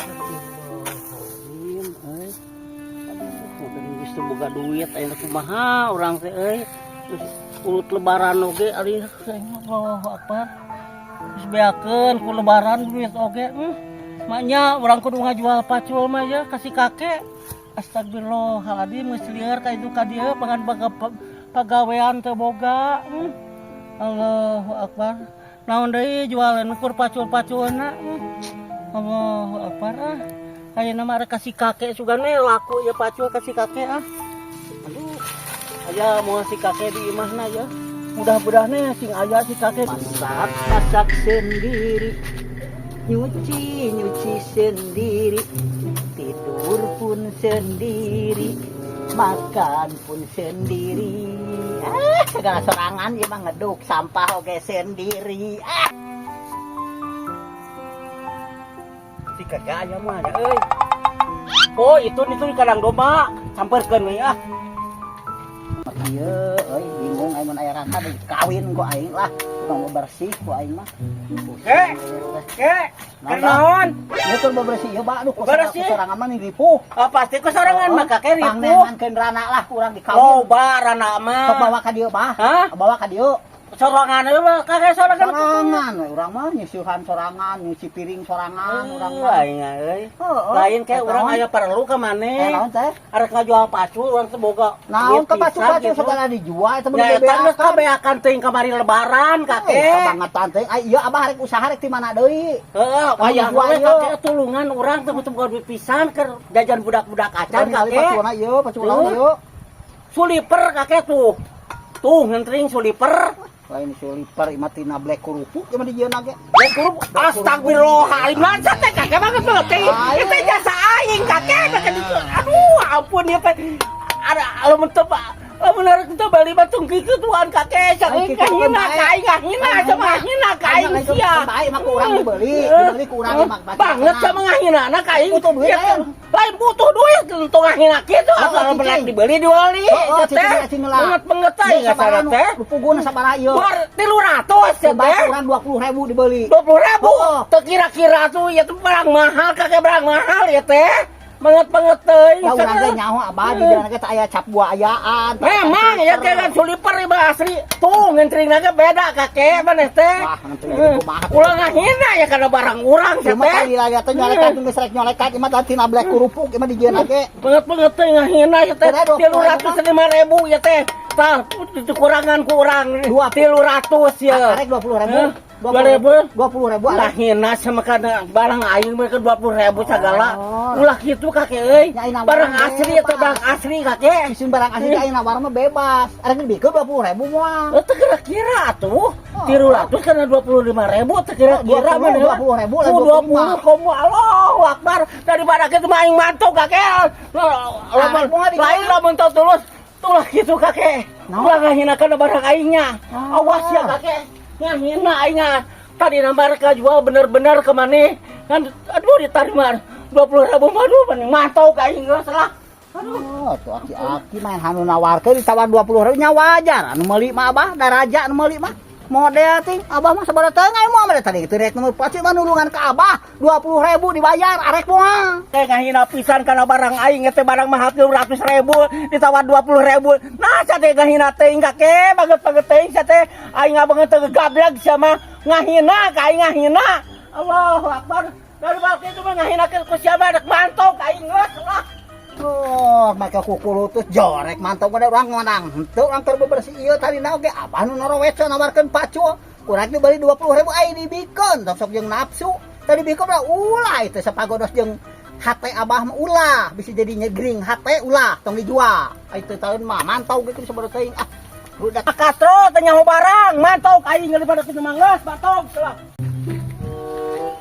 Astagfirullahaladzim, euy. Aduh, geus teu boga duit ayeuna, kumaha urang teh euy. Geus urut lebaran oge ari, Allahu Akbar. Geus beakeun ku lebaran duit oge. Maknya urang kudu ngajual pacul mah ya ka si kakek. Astagfirullahaladzim, geus lieur ka itu ka dieu pangan pagawean teu boga. Allahu Akbar. Naon deui jualan ukur pacul-paculna. Allahu Akbar ah. Ayeuna mah arek ka si kakek sugan we laku ya pacul ka si kakek ah. Aduh. Aya moal si kakek di imahna ya. Mudah-mudahan sing aya si kakek. Masak, masak sendiri, nyuci, nyuci sendiri, tidur pun sendiri, makan pun sendiri. Ah, segala sorangan ieu mah, ngeduk sampah oge sendiri. Ah. Si kakek aya mah ya euy. Oh, itu di kandang domba. Samperkeun we ah. Ieu euy, bingung aing mun aya rangka kawin ku aing lah. Tukang bersih ku aing mah. Kek, kek, kunaon? Ieu tur bebersih ieu, Pak. Aduh, ku Bersih? sorangan mah ripuh. Oh, pasti ku sorangan mah kakek ripuh. Pangneangankeun rana lah ku urang dikawin. Loba rana mah. Sok bawa ka dieu, Bah. Hah? Bawa ka dieu. Sorangan euy mah kakek sorangan. Sorangan we urang mah, nyusuhan sorangan, nyuci piring sorangan urang mah. Aing euy. Heeh. Lain kayak urang Naon? Aya perlu ka Eh, maneh. naon teh? Arek ngajual pacul urang teh boga. Naon duit ke pisan pacu-pacu gitu. segala dijual eta mah. Ya eta geus dibebeakan. Kabeakan teuing kamari lebaran Eh, kakek. kabangetan teh. Ai ieu abah rek usaha rek ti mana deui? Heeh, wayah jual we ieu. Kakek tulungan urang teh boga duit pisan keur jajan budak-budak acan Kali kakek. Paculna ieu, pacul naon Tuh. Ieu? Suliper kakek tuh. Tuh ngentring suliper. Lain suliper, ieu mah tina black kerupuk ieu mah dijieunna ge. Black kerupuk. Astagfirullahaladzim. Masa teh kakek banget banget teh. Ayo. Itu jasa aing kakek kakek itu. Aduh, ampun ya teh. Ada lamun teu lamun arek teu bali mah tong kikituan kakek. Ai, Saking kitu ngahina bae. ka aing, ngahina sama ngahina ka aing sia. Bae mah ku urang dibeli, dibeli ku urang mah. Banget sama ngahina na ka aing. Butuh duit, Ya, lain. Lain butuh duit tong ngahina kitu Oh, asal cicing. benak dibeli diwali. Oh, teh. cicing, cicing lah. Banget-banget teh nggak teh. Nu puguna sabaraha ieu? 300 ya Bae teh. ku urang 20.000 dibeli. 20.000. Oh. Teu kira-kira tuh ya tuh barang mahal kakek, barang mahal ya teh. Banget banget teh. Ya urang ge nyaho abah di jalan ge teh aya cap buayaan. Memang ya kayak kan suliper ieu mah asli. Tuh ngentring ge beda kakek maneh teh. Wah, ngentring jadi kumaha. Ulah ngahina ya karena barang urang Ieu sia mah teh. kali lagi teh nyolekan geus rek nyolekan ieu mah tina black kerupuk ieu mah dijieunna ge. Banget banget teh ngahina ya teh. Kira 20.000 305.000 ya teh. Tah itu kurangan ku urang. Dua. 300 ya. Arek 20.000. Hah? 20.000? 20.000 Ulah arek. hina sama kana barang aing mereka 20.000 segala. Oh. Ulah kitu kakek euy. Ya, aing Barang nawaran asli eta bebas. Barang asli kakek. Isun barang asli aing nawar mah bebas. Arek dibikeun 20.000 moal. Oh, teu kira-kira atuh. Oh. 300 karena 25.000 teu kira-kira 20, mah. 20.000 lah, 20 25. Komo Allahu Akbar. Daripada kitu mah aing mantau kakek. Lamun moal dijual. Lain lamun teu tulus. Ulah kitu kakek. Naon? Ulah ngahinakeun barang aingnya. Oh. Awas ya kakek. Ngahina aingnya. Tadi mereka jual bener-bener ke mana kan, aduh, diterima 20.000 mah aduh mending mantau ka aing geus lah. Oh, tuh aki-aki main anu nawarkeun ditawar 20.000 nya wajar. Anu meuli mah abah, da raja anu meuli mah. Model ting abah mah sabaraha teuing aing moal tadi teu rek nomor pasti mah nulungan ka abah 20.000 dibayar arek moal. Kayak ngahina pisan kana barang aing teh, barang mahal 300.000 ditawar 20.000. Nah, teh ngahina teuing kakek, banget banget teuing sia teh. Aing banget teu gablek sia mah ngahina ka aing, ngahina. Allahu Akbar. Dari waktu itu mah ngahina ku sia mah rek mantau ka aing geus lah. Oh, maka kukulutus jorek mantau pada urang ngonang. Henteu urang keur bebersih ieu tadina oge abah nu norowet nawarkeun pacul. Kurang dibeli 20.000 ai dibikeun tong sok jeung nafsu. Tadi bikeun mah ulah itu sapagodos jeung hate abah mah ulah bisa jadi nyegring hate, ulah tong dijual. Ai teu taeun mah mantau gitu sabaraha teuing ah. Udah. Katro teh nyaho barang, mantau ka aing daripada kitu mah geus mantau lah.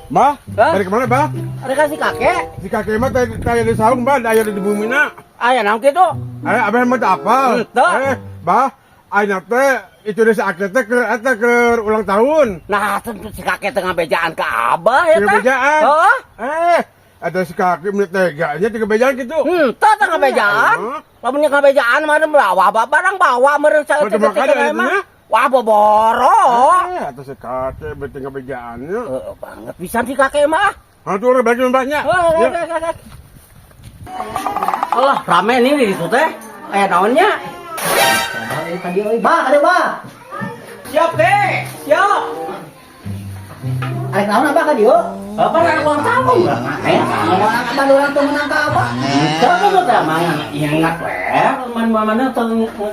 Bah, Hah? dari kemana, Bah? Ada kasih kakek. Si kakek mah tadi tadi di saung, Bah, aya di bumina. Aya naon kitu? Eh, abah mah teu apal. Henteu. Eh, Bah, ayeuna teh itu desa akeh teh keur eta keur ulang tahun. Nah, tentu si kakek tengah bejaan ke abah ya Tiga teh. bejaan. Heeh. Eh, ada si kakek menit teganya tiga bejaan gitu. Teu tengah bejaan. Heeh. Lamun nya bejaan mah bawa barang bawa meureun Macam saeutik makan mah. itunya? Wah, boboro. Eh, atau si kakek berarti bejaannya. Heeh banget pisan si kakek mah. Atuh urang balik mbahnya. Ya. Alah, rame nih di situ teh. Aya naonnya? Tadi euy, Bah, kadieu Bah. Siap teh, siap. Arek naon Abah ka dieu? Bapak ada uang tahun enggak? Eh, Ngomong abah urang teu meunang ka abah. siapa tuh teh mang ingat we, mana teu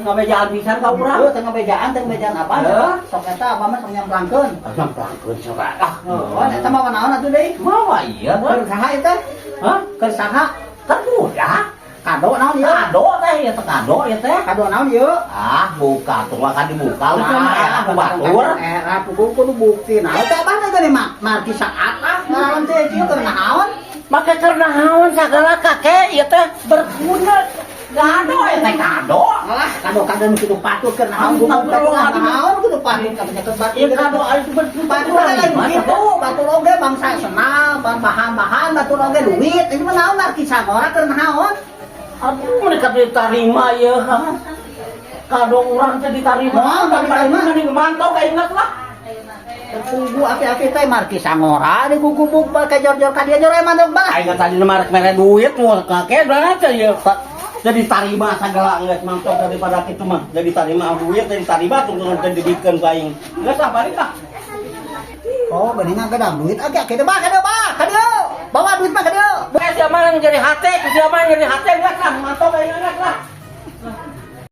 ngabejaan pisan ka urang. Heuh, teu ngabejaan, teu ngabejaan abah. Heuh. Sok eta abah mah sok nyamplangkeun. Nyamplangkeun sok ah. Oh, eta mah naon atuh deui? Mawa iya Keur saha eta? Hah? Keur saha? Kan udah. Kado naon ieu? Kado teh ya teh kado ya teh. Kado naon ieu? Ah, buka tuh kan dibuka lah. Ah, Aku batur. Era pugu kudu bukti. Nah, eta abah teh geuning mah marki saat ah ngalawan teh ieu keur naon? Make keur naon sagala kakek ieu teh berguna. Kado ya teh kado. Alah, kado-kado nu kitu patut keur naon Astagfirullah. kudu naon kudu patut ka penyakit batur. Ieu kado aya berguna. Batur teh lain kitu, batur oge bangsa senal, bahan-bahan batur oge duit. Ini mah naon marki sagora keur naon? Aduh, mereka diterima ya. Kado urang teh diterima. Moal diterima. Mending mantau gak ingat lah. Kugu aki-aki teh marki sangora di gugubug ka jor-jor ka dieu jor emang bah. Aing tadi marek mere duit mau kakek berapa ya. Jadi tarima segala geus mantau daripada kitu mah. Jadi tarima duit, jadi tarima tunggu teh dibikeun ku aing. Geus ah balik ah. Oh, geuningan gedang duit aki-aki teh bah ka dieu bah, ka dieu. Bawa duit mah ka dieu. Eh, siapa yang jadi hati, siapa yang jadi hati geus lah, mantau aing geus lah.